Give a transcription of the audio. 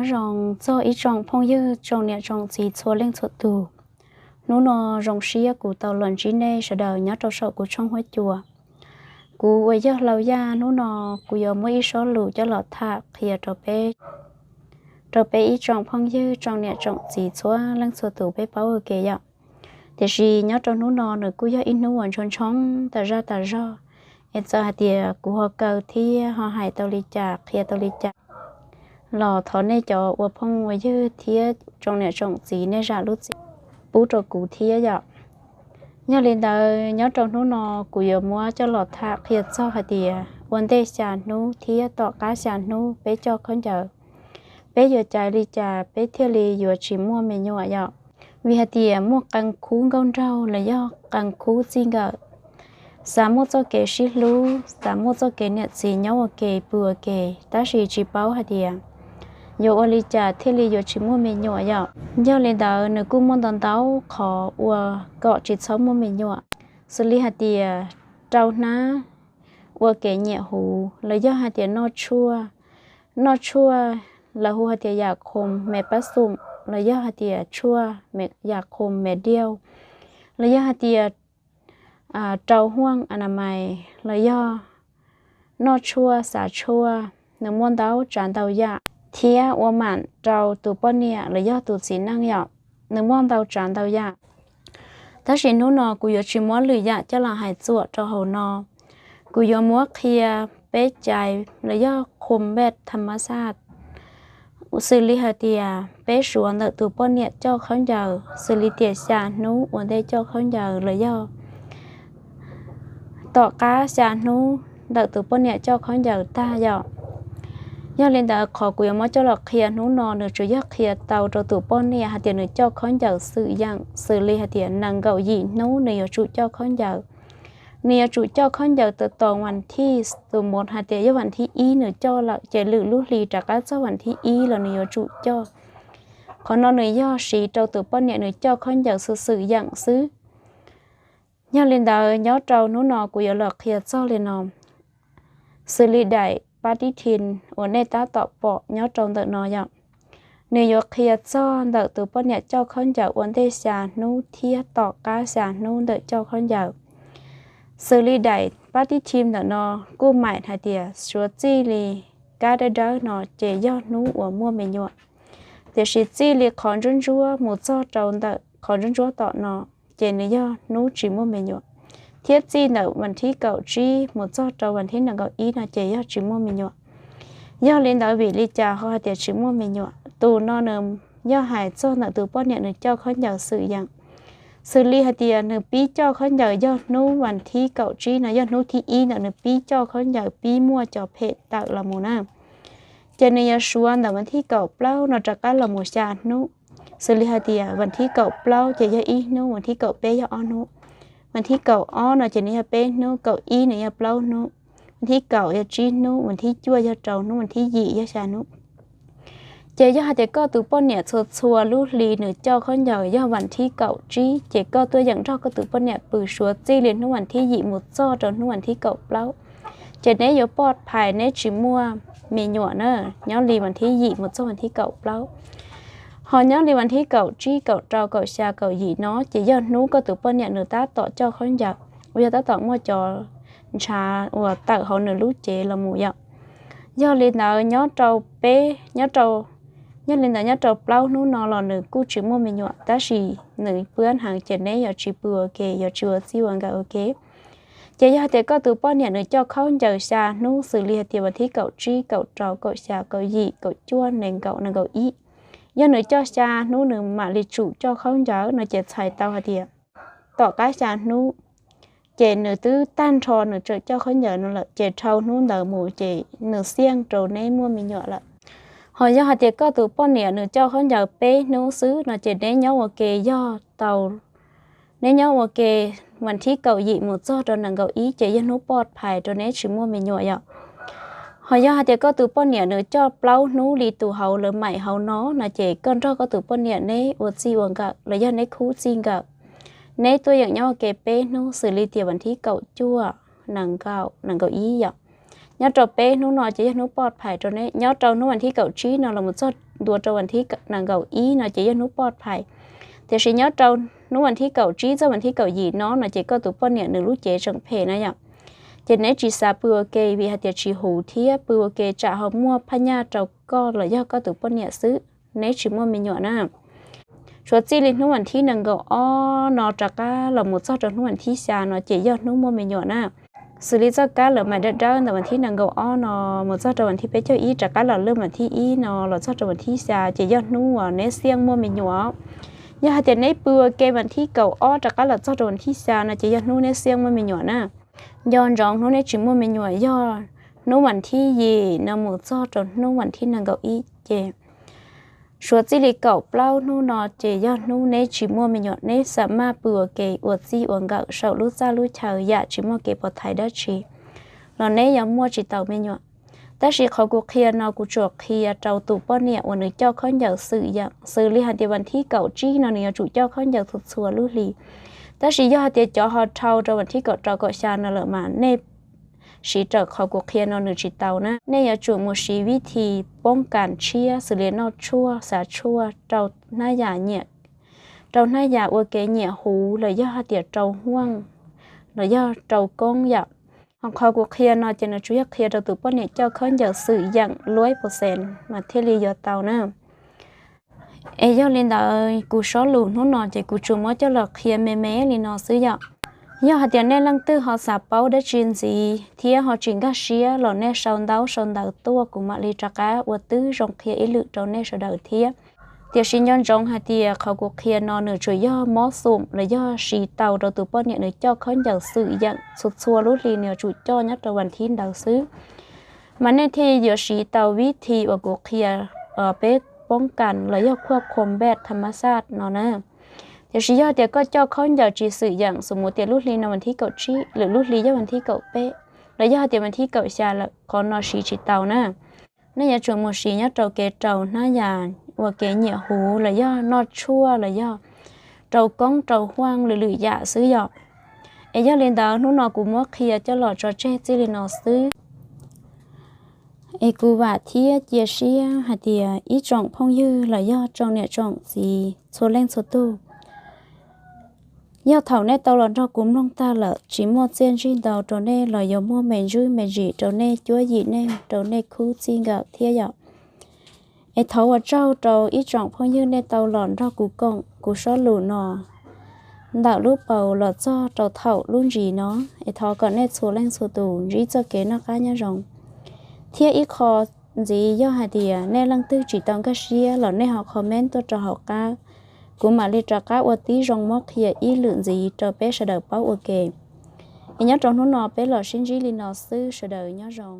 Nyob zoo txog ib tsoom phooj ywg, tsoom niam tsoom txiv txhua leej txhua tus. Hnub no zoo siab kuv tau los ntsib nej sawv daws nyob rau saum kuv tshooj huab cua. Kuv uas yog Hlau Yaj, hnub no kuv yuav muab ib sob lus coj los tham qhia rau peb, rau peb ib tsoom phooj ywg, tsoom niam tsoom txiv txhua leej txhua tus peb paub ua ke yom. Tiam sis nyob rau hnub no nws kuj yog ib hnub uas ntshoo ntshoo tas zaj tas zog, es txawm hais tias kuv ho kaw thiab ho hais tau li cas, qhia tau li cas los thov nej cov ua phooj ua ywg thiab tsoom niam tsoom txiv nej zam lub txim pub rau kuv thiab yom. Yog li ntawd, nyob rau hnub no kuv yuav muab coj los tham qhia txog hais tias ua ntej xya hnub thiab tom qab xya hnub peb coj khaub ncaws, peb yuav caiv li cas peb thiaj li yuav tsis muaj me nyuam yom. Vim hais tias muaj qee khub nkauj nraug los yog qee khub txij nkawm, xav muaj txoj kev sib hlub, xav muaj txoj kev niam txiv nyob ua ke pw ua ke, tab sis tsis paub hais tias yuav ua li cas thiaj li yuav tsis muaj me nyuam yom. Yog li ntawd, nws kuj muaj ntau ntau qhov ua kom tsis txhob muaj me nyuam, xws li hais tias rau hnab, ua kev nyiam huv, los yog hais tias noj tshuaj, noj tshuaj, lawv hu hais tias yam khoom me pab xum, los yog hais tias tshuaj yam khoom me diau, los yog hais tias rau huaj a na mais, los yog noj tshuaj xav tshuaj, nws muaj ntau tsav ntau yam, thiab ua mam rau tus poj niam los yog tus txiv neej yom, nws muaj ntau tsav ntau yam. Tab sis hnub no kuv yuav tsis muab lwm yam coj los hais txuam rau hauv no. Kuv yuav muab qhia peb caiv los yog khoom npej tham mas xaj, xws li hais tias peb suav ntawm tus poj niam coj khaub ncaws, xws li tias xya hnub ua ntej coj khaub ncaws los yog tom qab xya hnub ntawm tus poj niam coj khaub ncaws tag yom. Yog li ntawd, qhov kuv yuav muab coj los qhia hnub no nws tsuas yog qhia tau rau tus poj niam hais tias nws coj khaub ncaws xwm yeem, xws li hais tias nees nkaum yim hnub nws yuav tsum coj khaub ncaws. Nws yuav tsum coj khaub ncaws tau tos vas thib, tus mus hais tias yog vas thib ib nws coj lawm ces lwm lub hli rov qab txog vas thib ib los nws yuav tsum coj. Qhov no nws yog siv rau tus poj niam nws coj khaub ncaws xwm xwm yeem xwb. Yog li ntawd, nyob rau hnub no kuv yuav los qhia txog li no, xws li daim pab tib thi uas nej tab tom pom nyob rau ntawm no yom. Nws yuav qhia txog ntawm tus poj niam coj khaub ncaws ua ntej xya hnub thiab tom qab xya hnub ntawm coj khaub ncaws. Xws li daim pab tib thi ntawm no kuj maim hais tias suav txij li kab dawb dawb no ces yog hnub uas muaj me nyuam. Tiam sis txij li qhov ntsuab ntsuab mus txog rau ntawm qhov ntsuab ntsuab tom no ces nws yog hnub tsis muaj me nyuam, thiab txij ntawm vas thib kaum tsib mus txog rau vas thib nees nkaum ib no ces yog tsis muaj me nyuam. Yog li ntawd, vim li cas ho hais tias tsis muaj me nyuam? Tus no nws yog hais txog ntawm tus poj niam nws coj khaub ncaws xwm yeem. Xws li hais tias nws pib coj khaub ncaws yog hnub vas thib kaum tsib no, yog hnub thib ib ntawm nws pib coj khaub ncaws pib muaj cov phem tawm los mus na, ces nws yuav suav ntawm vas thib kaum plaub no rov qab los mus xya hnub. Xws li hais tias vas thib kaum plaub ces yog ib hnub, vas thib kaum peb yog ob hnub, vas thib kaum ob no ces nws yog peb hnub, kaum ib nws yog plaub hnub, vas thib kaum yog tsib hnub, vas thib cuaj yog rau hnub, vas thib yim yog xya hnub. Ces yog hais tias koj tus poj niam txhua txhua lub hli nws coj khaub ncaws yog vas thib kaum tsib, ces koj tuaj yeem nrog koj tus poj niam pw suav txij li hnub vas thib yim mus txog rau hnub vas thib kaum plaub, ces neb yuav poj phais neb tsis muaj me nyuam na, nyob li vas thib yim mus txog vas thib kaum plaub. Ho nyob li vas thib kaum tsib, kaum rau, kaum xya, kaum yim no ces yog hnub koj tus poj niam nws tab tom coj khaub ncaws, uas yog tab tom muaj cov ntshav uas tawm hauv nws lub cev los mus yom. Yog li ntawd, nyob rau peb, nyob rau, yog li ntawd nyob rau plaub hnub no los nws kuj tsis muaj me nyuam, tab sis nws pab heev ces neb yuav tsis pw ua ke, yuav tsis ua txij ua nkawm ua ke. Ces yog hais tias koj tus poj niam nws coj khaub ncaws xya hnub, xws li hais tias vas thib kaum tsib, kaum rau, kaum xya, kaum yim, kaum cuaj, nees nkaum, nees nkaum ib, yog nws coj xya hnub nws mam li tsum coj khaub ncaws no ces txhais tau hais tias tom qab xya hnub ces nws twb tag nrho nws tseem coj khaub ncaws no lawm, ces dhau hnub ntawd mus ces nws xiaj rau neb muaj me nyuam lawm. Ho yog hais tias koj tus poj niam nws coj khaub ncaws peb hnub xwb no ces neb nyob ua ke yog tau, neb nyob ua ke vas thib kaum yim mus txog rau nees nkaum ib ces yog hnub poj phais rau neb tsis muaj me nyuam yom. Ho yog hais tias koj tus poj niam nws coj plaub hnub li tus hauv lawv maim hauv no no ces koj nrog koj tus poj niam neb ua txij ua nkawm los yog neb khub txij nkawm, neb tuaj yeem nyob ua ke peb hnub, xws li tias vas thib kaum cuaj, nees nkaum, nees nkaum ib yom. Nyob rau peb hnub no ces yog hnub poj phais rau neb. Nyob rau hnub vas thib kaum tsib no los mus txog ntua rau vas thib nees nkaum ib no ces yog hnub poj phais. Tiam sis nyob rau hnub vas thib kaum tsib txog vas thib kaum yim no no ces koj tus poj niam nws lub cev tseem phem na yom. Ces neb tsis xav pw ua ke vim hais tias tsis huv thiab pw ua ke tsam ho muaj phaj nyaj rau koj los yog koj tus poj niam xwb, neb tsis muaj me nyuam na. Tshuav txij li hnub vas thib nees nkaum ob no rov qab los mus txog rau hnub vas thib xya no ces yog hnub muaj me nyuam na. Xws li txoj kab lawv mais dawb dawb ntawm vas thib nees nkaum ob no mus txog rau vas thib peb caug ib rov qab los lwj vas thib ib no los txog rau vas thib xya ces yog hnub uas neb xiaj muaj me nyuam. Yog hais tias neb pw ua ke vas thib kaum ob rov qab los txog rau vas thib xya no ces yog hnub neb xiaj muaj me nyuam na. Nco ntsoov hnub neb tsis muaj me nyuam yog hnub vas thib yim no mus txog rau hnub vas thib nees nkaum ib ces suav txij li kaum plaub hnub no ces yog hnub neb tsis muaj me nyuam, neb xav maj pw ua ke ua txij ua nkawm saum lub txaj lub chaw yam tsis muaj kev pov thaiv dab tsi los neb yuav muaj tsis tau me nyuam. Tab sis qhov kuv qhia no kuv tsuas qhia rau tus poj niam uas nws coj khaub ncaws xwm yeem, xws li hais tias vas thib kaum tsib no nws yuav tsum coj khaub ncaws txhua txhua lub hli. Tab sis yog hais tias cov ho dhau rau vas thib kaum rau kaum xya no lawm mas nej siv raws qhov kuv qhia no nws tsis tau na. Nej yuav tsum mus siv vib thi poob kas tshiab xws li noj tshuaj, xav tshuaj, rau hnab yas nyiam, rau hnab yas ua ke nyiam huv los yog hais tias rau huaj los yog rau koob yom. Ho qhov kuv qhia no ces nws tsuas yog qhia rau tus poj niam coj khaub ncaws xwm yeem luab pes xees mas thiaj li yuav tau na. Es yog li ntawd kuv sob lus hnub no ces kuv tsuas muab coj los qhia me me li no xwb yom. Yog hais tias nej leej twg ho xav paub dab tsi ntxiv thiab ho tsis nkag siab los nej sau ntaub sau ntawv tuaj kuv mam li rov qab ua tib zoo qhia ib lwm rau nej sawv daws thiab. Tiam sis nco ntsoov hais tias qhov kuv qhia no nws tsuas yog mob xoom los yog siv tau rau tus poj niam nws coj khaub ncaws xwm yeem txhua txhua lub hli nws yuav tsum coj nyob rau vas thib ntawd xwb. Mas nej thiaj yuav siv tau vib thi uas kuv qhia peb poob kas los yog khuaj khuam npaj tham mas xaj no na. Tiam sis yog tias koj coj khaub ncaws tsis xwm yeem, xus mus tias lub hli no vas thib kaum tsib, lwm lub hli yog vas thib kaum peb, los yog hais tias vas thib kaum xya lawm, qhov no siv tsis tau na. Nej yuav tsum mus siv nyob rau kev rau hnab yas ua kev nyiam huv los yog noj tshuaj los yog rau koob rau huaj lwm lwm yam xwb yom. Es yog li ntawd hnub no kuv muab qhia coj los tso tseg txij li no xwb. Es kuv vam thiab cia siab hais tias ib tsoom phooj ywg los yog tsoom niam tsoom txiv txhua leej txhua tug, yog thaum nej tau los nrog kuv mloog tag lawm tsis muaj txiaj ntsig ntau rau nej los yuav muaj me ntsuj me ntsim rau nej cuab yim neej rau nej khub txij nkawm thiab yom. Es thov ua tsaug rau ib tsoom phooj ywg nej tau los nrog kuv koom kuv sob lus no ntawm lub paus los txog rau thaum lub ntsis no. Es thov kom nej txhua leej txhua tus ntsib txoj kev noj qab nyob zoo. Thiab ib qho ntxiv yog hais tias nej leej twg tsis tau nkag siab los nej ho comment tuaj rau hauv qab, kuv mam li rov qab ua tib zoo muab qhia ib lwm ntxiv rau peb sawv daws paub ua ke. Es nyob rau hnub no peb los sib ntsib li no xwb, sawv daws nyob zoo.